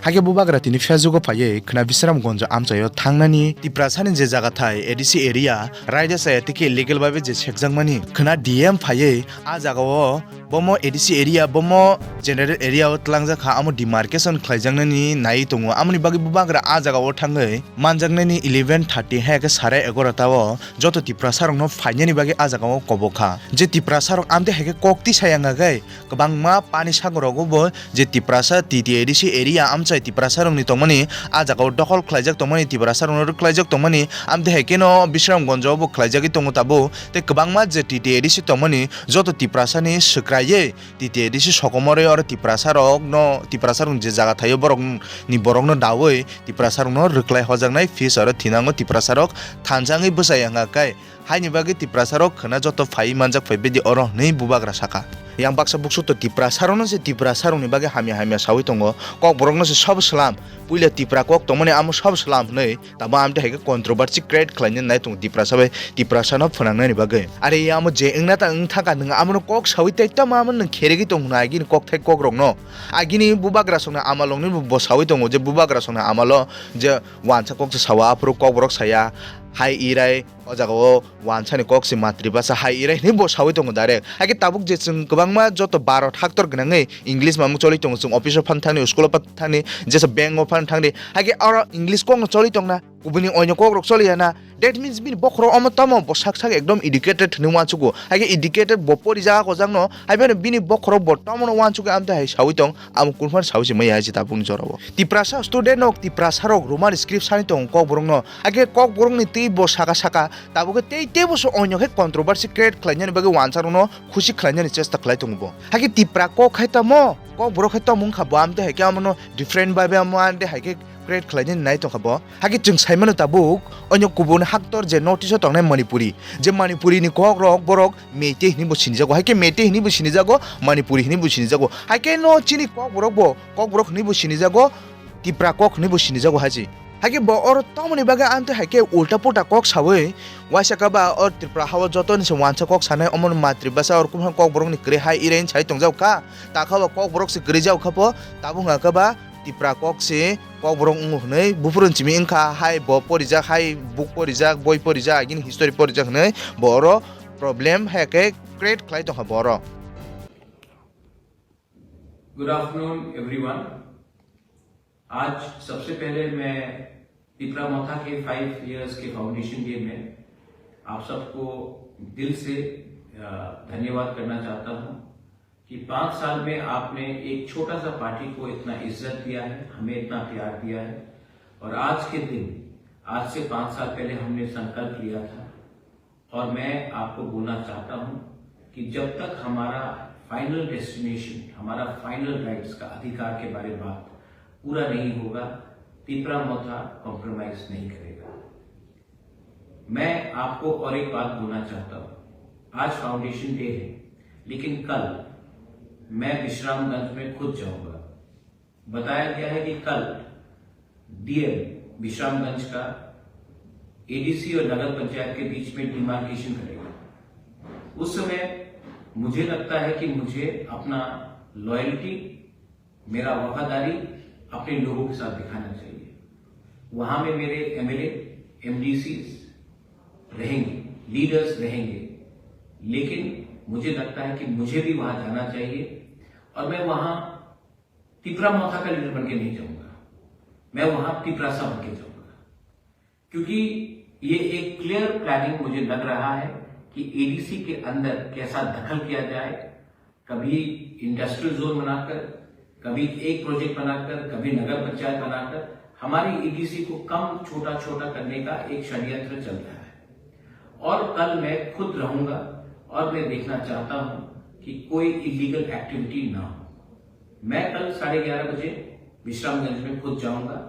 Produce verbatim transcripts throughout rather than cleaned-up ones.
Hakhe bubagra tini Facebook o phaiwi khwna Bisramganj amchaio thangnani Tiprasani je jaga thai A D C area raida chaya tiki illegal bai je sekjakmani khwna D M phaiwi a jaga o bomo A D C area bomo general area o tlangjak kha, amo demarcation khlaijaknani nai tongo. Amoni bagwi bubagra a jaga o thangwi manjaknani eleven thirty hai khe sare egarota o joto Tiprasa rokno phainani bagwi a jaga o kobok kha. Je Tiprasa rok amtwi hai khe kok tisa yang kha khe kwbangma pani sagor rogo bo je Tiprasa T T A D C area amchai Tiprasa rokni tongmani a jaga o dokhol khlaijak tongmani, Tiprasa rokno rwkhlaijak tongmani, amtwi hai khe no Bisramganj o bo khlaijagwi tongo tabuk. Tei kwbangma je T T A D C tongmani joto Tiprasani swkraiwi T T A D C sokomorwi oro Tiprasa rokno, Tiprasa rok je jaga thaio borok ni borokno dawi Tiprasa rokno rwklai hojaknai fees oro thinango Tiprasa rok thansa wngwi bwsai wngkha kai. Haini bagwi Tiprasa rok khwna joto phaiwi manjak phai bidi oro hwnwi bubagra saka. Yang baksa buksu to Tiprasa rokno se Tiprasa rokni bagwi hamya hamya sawi tongo, kok borokno se sob slam, puila Tipra kok tongmani amo sob slam hwnwi tamo amtwi hai khe controversy create khlaina nai tongo Tiprasa bai Tiprasa no phwnangnani bagwi. Are amo je wngna ta wng thangkha nwng amono kok sawi tei tamo amo nwng kheregwi tong hwnwi agini kok thai kok rokno. Agini bubagra songni amalokni bo sawi tongo je bubagra songni amalo je wansa kok se sawa aphuru kok borok saya hai irai o jaga o wansani kok se matribasa hai irai hinwi bo sawi tongo direct. Hakhe tabuk je chwng kwbangma joto baro thaktor gwnangwi English mamung choli tongo, chwng office o phan thani, school o phan thani, jesa bank o phan thangdi. Hakhe oro English kok no choli tongna, kubuni oino kok rok choli ya na. That means bini bokhorok omo tamo bo sak sak ekdom educated hinwi wansugo. Hakhe educated bo porijak o jakno, hai phano bini bokhorok bo tamo no wansugo amtwi hai sawi tong, amo kunphano sawi se maya hai se tabukni jorao. Tiprasa student rok, Tiprasa rok Roman script sani tongo kok borokno. Hakhe kok borokni twi bo saka saka, tabuk khe tei tei bo se oino khe controversy create khlainani bagwi wansa rokno khusi khlainani chesta khlai tongo bo. Hakhe Tipra kok hai tamo, kok borok hai tamo wngkha bo amtwi hai khe amono different bai bai amo amtwi hai khe create khlainani nai tongkha bo. Hakhe chwng sai mano tabuk, oino kubun haktor je notice o tongnai Manipuri, je Manipuri ni kok rok borok Meitei hinwi bo sinijago, hakhe Meitei hinwi bo sinijago, Manipuri hinwi bo sinijago, hakhe no chini kok borok bo kok borok hinwi bo sinijago, Tipra kok hinwi bo sinijago hai se. Hakhe bo oro tamoni bagwi amtwi hai khe ulta pulta kok sawi, waisa khe ba o Tripura hao jotoni se wansa kok sanai omono matribasa oro kumha kok borokni kwrwi hai irai sai tongjak kha, takha ba kok borok se kwrwi jak kha bo, tabuk wngkha ba Tipra kok se kok borok wngo hwnwi buphuru simi wngkha hai bo porijak hai book porijak boi porijak agini history porijak hwnwi bo oro problem hai khe create khlai tongkha bo oro. Good afternoon everyone. आज सबसे पहले मैं तिपरा मोथा के five years के foundation day में आप सबको दिल से अ, धन्यवाद करना चाहता हूँ कि पाँच साल में आपने एक छोटा सा पार्टी को इतना इज्जत दिया है, हमें इतना प्यार दिया है। और आज के दिन, आज से पाँच साल पहले हमने संकल्प लिया था और मैं आपको बोलना चाहता हूं कि जब तक हमारा फाइनल डेस्टिनेशन, हमारा फाइनल राइट्स का अधिकार के बारे में बात पूरा नहीं होगा, तिपरा मोथा कॉम्प्रोमाइज नहीं करेगा। मैं आपको और एक बात बोलना चाहता हूं, आज फाउंडेशन डे है, लेकिन कल मैं विश्रामगंज में खुद जाऊंगा। बताया गया है कि कल डीएम विश्रामगंज का एडीसी और नगर पंचायत के बीच में डिमार्केशन करेगा। उस समय मुझे लगता है कि मुझे अपना लॉयल्टी, मेरा वफादारी अपने लोगों के साथ दिखाना चाहिए। वहां में मेरे एमएलए, एमडीसी रहेंगे, लीडर्स रहेंगे, लेकिन मुझे लगता है कि मुझे भी वहां जाना चाहिए और मैं वहां तिपरा मोथा का लीडर बन के नहीं जाऊंगा, मैं वहां तिपरासा बन के जाऊंगा, क्योंकि ये एक क्लियर प्लानिंग मुझे लग रहा है कि एडीसी के अंदर कैसा दखल किया जाए। कभी इंडस्ट्रियल जोन बनाकर, कभी एक प्रोजेक्ट बनाकर, कभी नगर पंचायत बनाकर हमारी एडीसी को कम छोटा छोटा करने का एक षड्यंत्र चल रहा है। और कल मैं खुद रहूंगा और मैं देखना चाहता हूं कि कोई इलीगल एक्टिविटी ना हो। मैं कल साढ़े ग्यारह बजे विश्रामगंज में खुद जाऊंगा।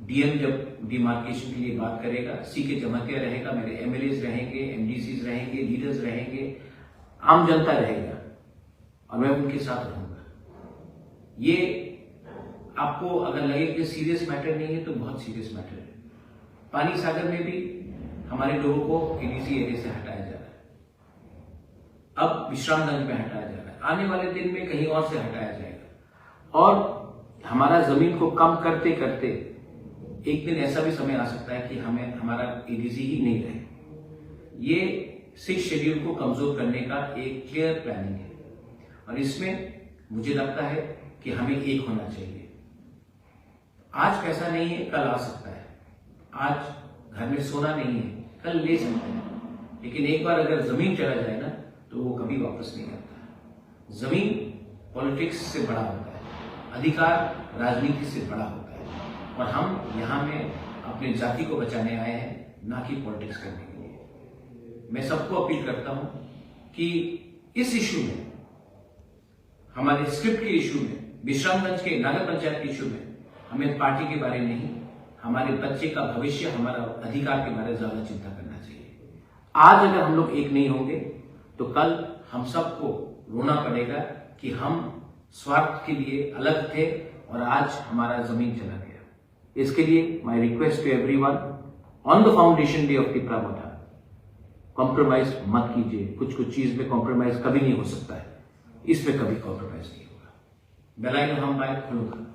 डीएम जब डिमार्केशन के लिए बात करेगा, सीके जमातिया रहेगा, मेरे एमएलएज रहेंगे, एमडीसीज रहेंगे, लीडर्स रहेंगे, आम जनता रहेगा और मैं उनके साथ रहूंगा। ये आपको अगर लगे कि सीरियस मैटर नहीं है तो बहुत सीरियस मैटर है। पानी सागर में भी हमारे लोगों को एडीसी एरिया से हटाया जा रहा है, अब विश्रामगंज में हटाया जा रहा है, आने वाले दिन में कहीं और से हटाया जाएगा। और हमारा जमीन को कम करते करते एक दिन ऐसा भी समय आ सकता है कि हमें हमारा एडीसी ही नहीं रहे। ये सिक्स शेड्यूल को कमजोर करने का एक क्लियर प्लानिंग है और इसमें मुझे लगता है कि हमें एक होना चाहिए। आज पैसा नहीं है, कल आ सकता है। आज घर में सोना नहीं है, कल ले सकते हैं। लेकिन एक बार अगर जमीन चला जाए ना, तो वो कभी वापस नहीं आता। जमीन पॉलिटिक्स से बड़ा होता है, अधिकार राजनीति से बड़ा होता है। और हम यहाँ में अपने जाति को बचाने आए हैं, ना कि पॉलिटिक्स करने के लिए। मैं सबको अपील करता हूँ कि इस इशू में, हमारे स्क्रिप्ट के इशू में, विश्रामगंज के नगर पंचायत के इशू में हमें पार्टी के बारे नहीं, हमारे बच्चे का भविष्य, हमारा अधिकार के बारे ज्यादा चिंता करना चाहिए। आज अगर हम लोग एक नहीं होंगे, तो कल हम सबको रोना पड़ेगा कि हम स्वार्थ के लिए अलग थे और आज हमारा जमीन चला गया। इसके लिए my request to everyone, on the foundation day of Tipra Motha, compromise मत कीजिए। कुछ कुछ चीज में कॉम्प्रोमाइज कभी नहीं हो सकता है, इसमें कभी कॉम्प्रोमाइज नहीं होगा। Belai no hambai, khulumkha.